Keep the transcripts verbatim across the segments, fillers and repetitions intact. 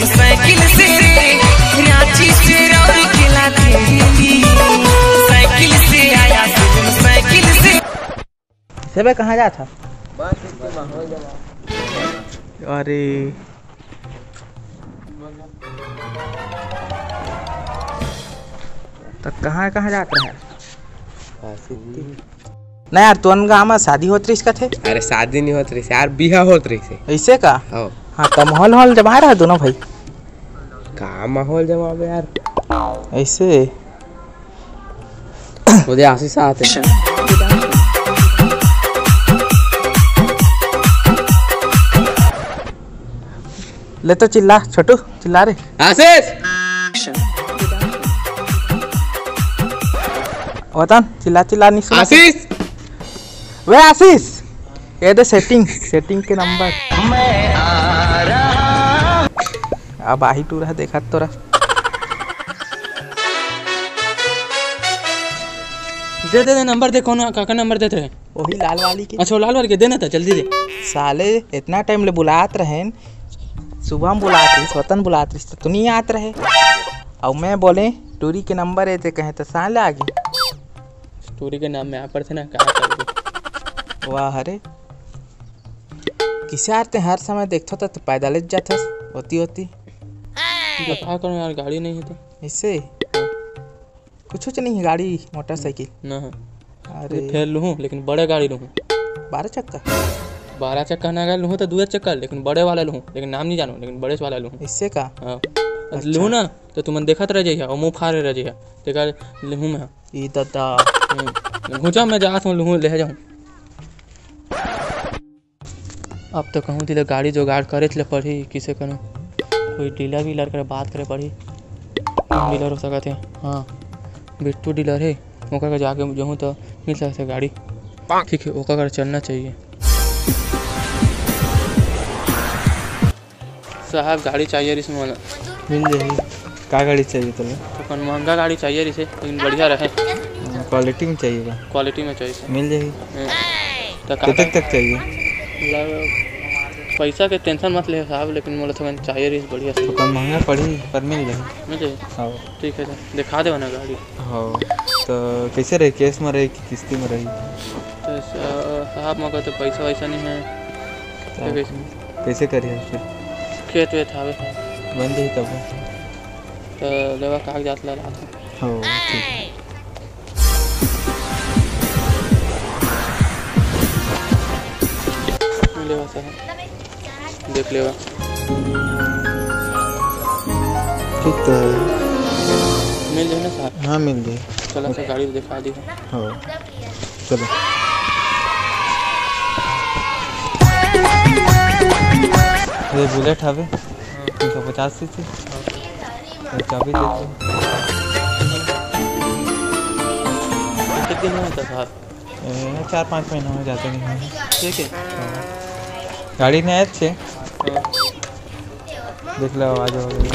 Cycle से रे, रांची से रौर किला दिल्ली, साइकिल से आया, साइकिल से। सेबे कहाँ जात हा? अरे, त कहाँ, कहाँ जात रहे? ना यार, तोन गाँव में शादी होत रहिस कथे? अरे, शादी नहीं होत रहिस यार, बिहा होत रहिस। ऐसे का? हाँ। हाँ, त माहौल, माहौल जमा रहा दोनों भाई। का माहौल जमाबे यार? ऐसे। वो दे आशीष आते। ले तो चिल्ला, छोटू, चिल्ला रे। आशीष! वतन, चिल्ला, चिल्ला, नहीं सुना। आशीष! वे आशीष, ये दे setting, setting के number। अब आही टूरा देखत तोरा। दे, दे, दे, number दे, कौन, काकर number देते हैं? वही लाल वाली के। अच्छा, वो लाल वाली के, दे ना तो, जल्दी दे। साले, इतना time ले बुलात रहेन, सुबह में बुलात रहिस, वतन बुलात रहिस, तो तू नहीं आत रहे। और मैं बोले, टूरी के number है, ते कहे तो साले आगे। टूरी के नाम में आ पड़ते ना, कहाँ कर दे। वाह रे, किसे आर ते हर समय देखथो त पैदल जाथस, होती, होती। तो का करूँ यार, गाड़ी नहीं है तो। ऐसे? कुछ, कुछ नहीं है, गाड़ी, मोटरसाइकिल। ना है। अरे। ये फेर लूँ, लेकिन बड़े गाड़ी लूँ। बारह चक्का? बारह चक्का ना, अगर लूँ तो दू चक्का, लेकिन बड़े वाला लूँ, लेकिन नाम नहीं जानूँ, लेकिन बड़े वाला लूँ। इससे का? हाँ। अच्छा। लूँ ना, तो तुमन देखत रह जाइए और मुँह फाड़े रह जाइए, तेकर लूँ मैं। ई दादा। हम्म। घुचा, मैं जात हूँ, लूँ, ले जाऊँ। अब तो कहूँ दिले गाड़ी जुगाड़ करेच ले पड़ही, किसे करूँ? कोई डीलर वीलर करे बात करे पड़ही। कौन डीलर हो सकत हे? हाँ, बिट्टू डीलर हे, ओकर करा जाके जहूँ तो मिल सकत हे गाड़ी। ठीक है, ओकर करा चलना चाहिए। साहब, गाड़ी चाहिए रिहिस मोला। मिल जाही। का गाड़ी चाहिए तोला? तो कौन महंगा गाड़ी चाहिए रिहिसे, लेकिन बढ़िया रहे। हाँ, quality में चाहिए बा? Quality में चाहिए सर। मिल जाही। हम्म। तो का कतेक का तक चाहिए? मतलब, पैसा के tension मत ले साहब, लेकिन मोला थोड़ा चाहिए रिहिस बढ़िया से। तो कौन महंगा पड़ही, पर मिल जाही। मिल जाही? हाँ। ठीक है सर, दिखा देवा ना गाड़ी। हाँ, तो कैसे रही, cash में रही कि किस्ती में रही? तो स-, साहब, मगर तो पैसा वैसा नहीं है। तो तो कैसे? कैसे करिए फिर? खेत वेत हावे। बन जाही तब। तो लेवा कागजात ला लात हूँ। हो, ठीक है। लेवा साहब, देख लेवा। ठीक तो है। मिल जाए ना साहब? हाँ, मिल जाए। चला सर, गाड़ी दिखा दी। हाँ। चलो। ये Bullet हवे, हाँ। तीन सौ पचास सीसी। हाँ। ये चाबी दे दो। कितने दिन हुआ था साहब? ए, चार पाँच महीना हो जाते नहीं हुए। ठीक है। हाँ। गाड़ी नहीं अच्छे। हाँ। देख लो, आवाज हो गई।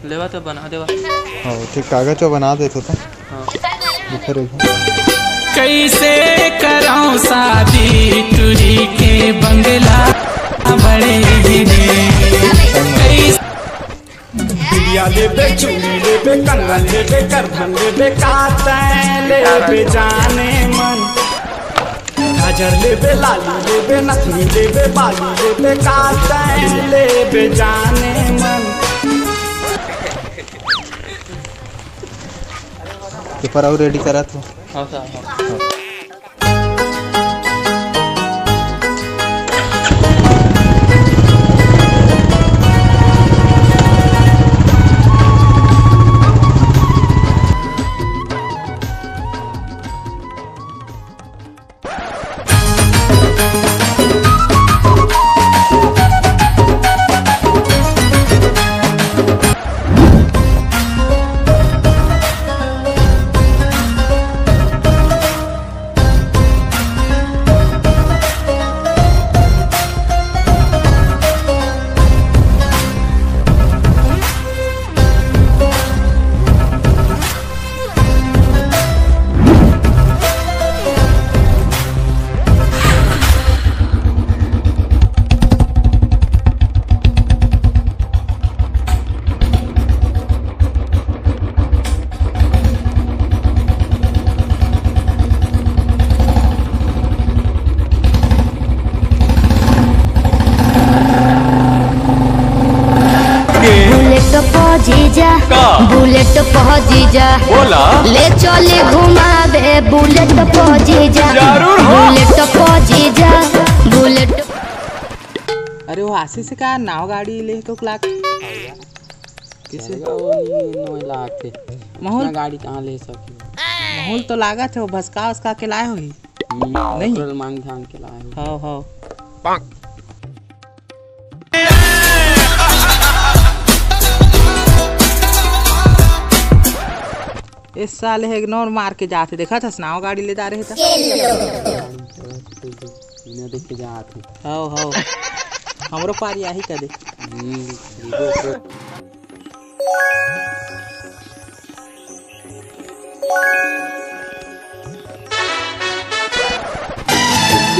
लेवा तो बना देवा। हाँ, ठीक, कागज तो बना देते तो। हाँ। लिखे रहिए। कैसे कराऊं शादी टूरी के बंगला बड़े ही रे। कैसे बिंदिया लेबे, चूड़ी लेबे, कंगन लेबे, करधन लेबे, का तैं लेबे जाने मन। काजर लेबे, लाली लेबे, नथनी लेबे, बाली लेबे, का तैं लेबे जाने मन। पेपर और ready करा तू। हाँ सर, हाँ। बुलेट पो जीजा, बोला। ले चली घुमावे बुलेट पो जीजा, जरूर हो। बुलेट पो जीजा, बुलेट। अरे वो आशीष का नाव गाड़ी ले तो लाग। किसे? चलेगा वो नहीं, नौ लाख थे। महूल? इतना गाड़ी कहाँ ले सकी? महूल तो लागत है, वो भसका उसका के लाए होही। हम्म, नहीं। ओकरे मांग धांग के लाए होही। हाँ, हाँ। इस साल एक नौर मार के जाथे, देखा था, स्नाव गाड़ी ले जा रहे था। इन्हें देख के जात है। हाँ, हाँ। हमरो पारी आही कदे। हम्म, ठीक है।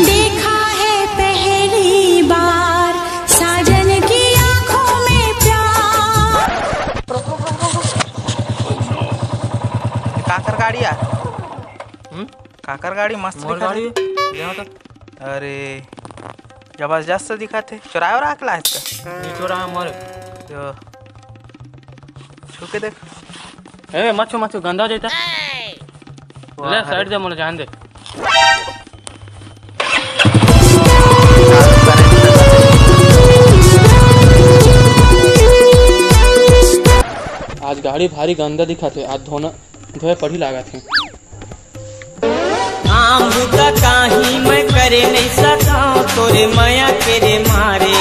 देखा है पहली बार साजन की आंखों में प्यार। काकर गाड़ी यार? हम्म? काकर गाड़ी मस्त मोर दिखत गाड़ी हे। ले आओ तो। अरे, जबरदस्त दिखत हे। चोराए और आके लाए इसका? नहीं चोराए, मोर। तो छू के देख। ए, मत छू, मत छू, गंदा हो जाता। वाह, ले, अरे। साइड दे, मोला जान दे। आज गाड़ी भारी गंदा दिखत हे, आज धोना, धोए पड़ी लागत हे। काम बुता काही मैं करे नहीं सका, तोरे मया के रे मारे।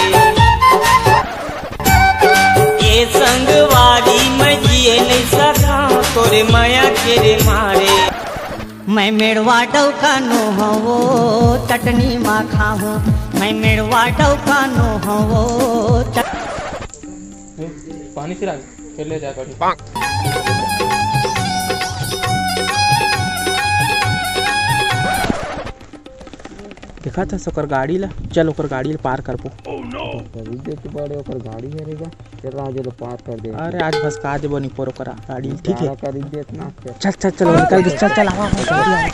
ये संगवारी मैं जिए नहीं सका, तोरे मया के रे मारे। मैं मेड़वा डौका नो हवो, चटनी मा खाहूँ। मैं मेड़वा डौका नो हवो, चट- पानी सिरा, फिर ले जा गाड़ी। देखा था ओकर गाड़ी ला, चल ओकर गाड़ी ला पार करबो। खरीद दे तो बड़े ओकर गाड़ी हरे गा, चल आज ला पार कर दे। अरे आज भसका देबो निपोर ओकर गाड़ी, ठीक है? खरीद दे इतना। चल, चल, चल, निकल के, चल, चल, आवा, आवा, जल्दी आवा।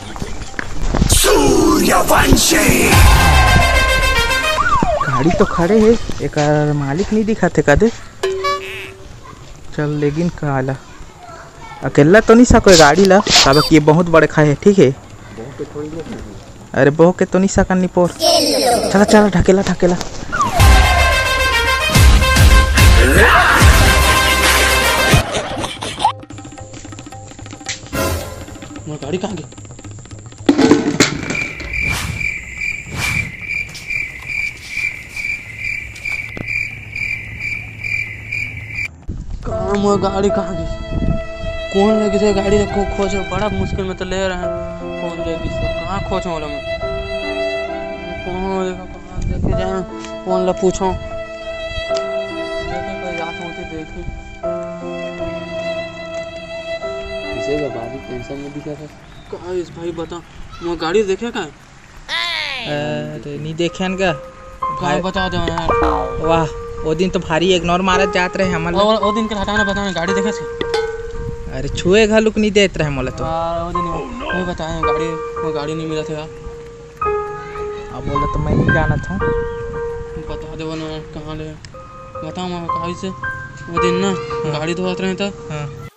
सूर्यवंशी। गाड़ी तो खड़े हे, एकर मालिक नहीं दिखत हे कदे। चल, लेकिन काला अकेला तो नहीं सको गाड़ी ला, काबर कि ये बहुत बड़े खाए हे, ठीक है? अरे, बहो के तो नहीं सकन निपोर। चला, चला, ढकेला, ढकेला। मोर गाड़ी कहाँ गे? कहाँ मोर गाड़ी कहाँ गे? कौन ले गिस गाड़ी ला? को खोज, बड़ा मुश्किल में तो ले रहे हैं। कौन ले गिस? कहाँ खोजों ओला मैं? कहाँ देखा, कहाँ देखे जाए? कौन ला पूछों? देखे कोई जात होती देखी। किसे का बाजी टेंशन में दिखा था? कहाँ इस भाई बता, मोर गाड़ी देखे का? अरे, नहीं देखे हन का? कहाँ भाई बता दो यार। वाह, वो दिन तो भारी इग्नोर मारत जात रहे हमन ला। ओ, ओ दिन के हटाना, बताना, गाड़ी देखे थे? अरे, छुए घलुक नहीं देत रहे मोला तो। आ, वो दिन वो, वो बताए, गाड़ी, वो गाड़ी नहीं मिला था यार। अब बोला तो मैं नहीं जानत हूँ। बता दे वो ना, कहाँ ले? बताओ मैं, कहाँ से? वो दिन ना, हाँ। गाड़ी धोवत रहे था। हाँ।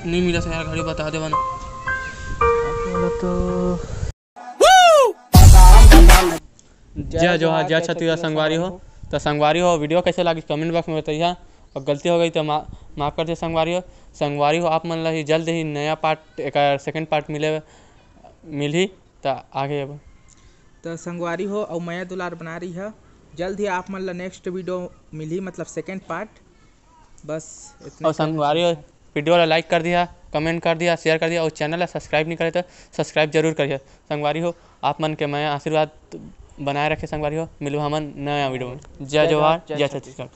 नहीं मिला था यार, घड़ी बता दे बना। तो जय जोहार, जय छत्तीसगढ़ संगवारी हो। तो संगवारी हो, वीडियो कैसे लगी कमेंट बॉक्स में बताइए, और गलती हो गई तो मा-, माफ कर दिया संगवारी हो। संगवारी हो, आप मन ला ही जल्द ही नया पार्ट, एक सेकंड पार्ट मिले, मिलही। त आगे अब। त संगवारी हो, अउ मया दुलार बना रही है। जल्द ही आप मन ला नेक्स्ट वीडियो मिलही, मतलब सेकंड पार्ट। बस इतने अउ संगवारी हो, वीडियो ला लाइक कर दिया, कमेंट कर दिया, शेयर कर दिया, अउ चैनल ला सब्सक्राइब नहीं करे तो सब्सक्राइब जरूर करिए। संगवारी हो, आप मन के मया आशीर्वाद बनाए रखे संगवारी हो। मिलबो हमन नया वीडियो में। जय जय जोहार, जोहार, जय जय छत्तीसगढ़।